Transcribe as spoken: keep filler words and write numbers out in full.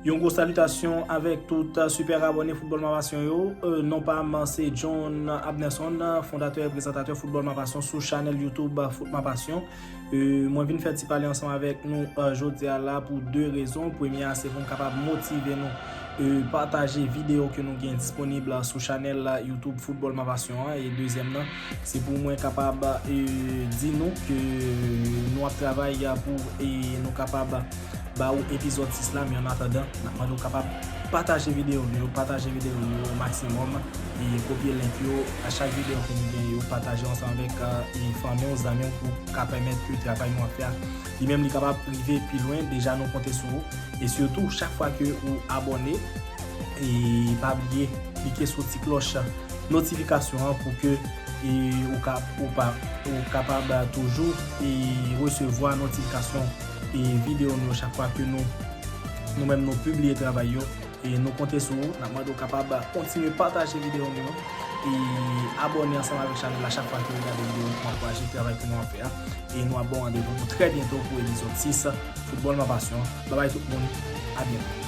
Yon gwo salitasyon avèk tout, euh, sipè abòne Foutbòl Ma Pasyon yo. Euh, non pa m, se John Abnerson, fondatè e prezantatè Foutbòl Ma Pasyon sou chanèl YouTube, euh, Foot Ma Pasyon. Euh, mwen vin fè ti pale ansanm avèk nou, euh, jodi a la pou de rezon. Premye a, se pou m kapab motive nou, euh, pataje videyo ke nou gen disponib la sou chanèl la YouTube Foutbòl Ma Pasyon an. E dezyèm nan, se pou mwen kapab, euh, di nou ke nou ap travay pou, e nou kapab ba ou epizòd sis la, men an atandan, n ap mande w kapab pataje videyo nou yo, pataje videyo nou yo o maksimòm, e kopye link yo a chak videyo ke nou gen yo, pataje ansanm avèk, euh, e fanmi w, zanmi w, pou ka pèmèt ke travay nou ap fè a, li menm li kapab rive pi lwen. Deja nou konte sou ou, e sitou, chak fwa ke ou abòne, e pa bliye klike sou ti klòch notifikasyon an pou ke, e, ou ka, ou pa, ou kapab toujou, e, resevwa notifikasyon, e, videyo nou chak fwa ke nou, nou menm nou pibliye travay yo. E nou konte sou ou, n ap mande w kapab kontinye pataje videyo nou yo, e abòne ansanm avèk chanèl la chak fwa ke ou gade videyo nou pou ankouraje travay ke nou ap fè a. E nou ap ba w randevou trè byento pou epizòd sis Foutbòl Ma Pasyon. Babay tout moun, a byento.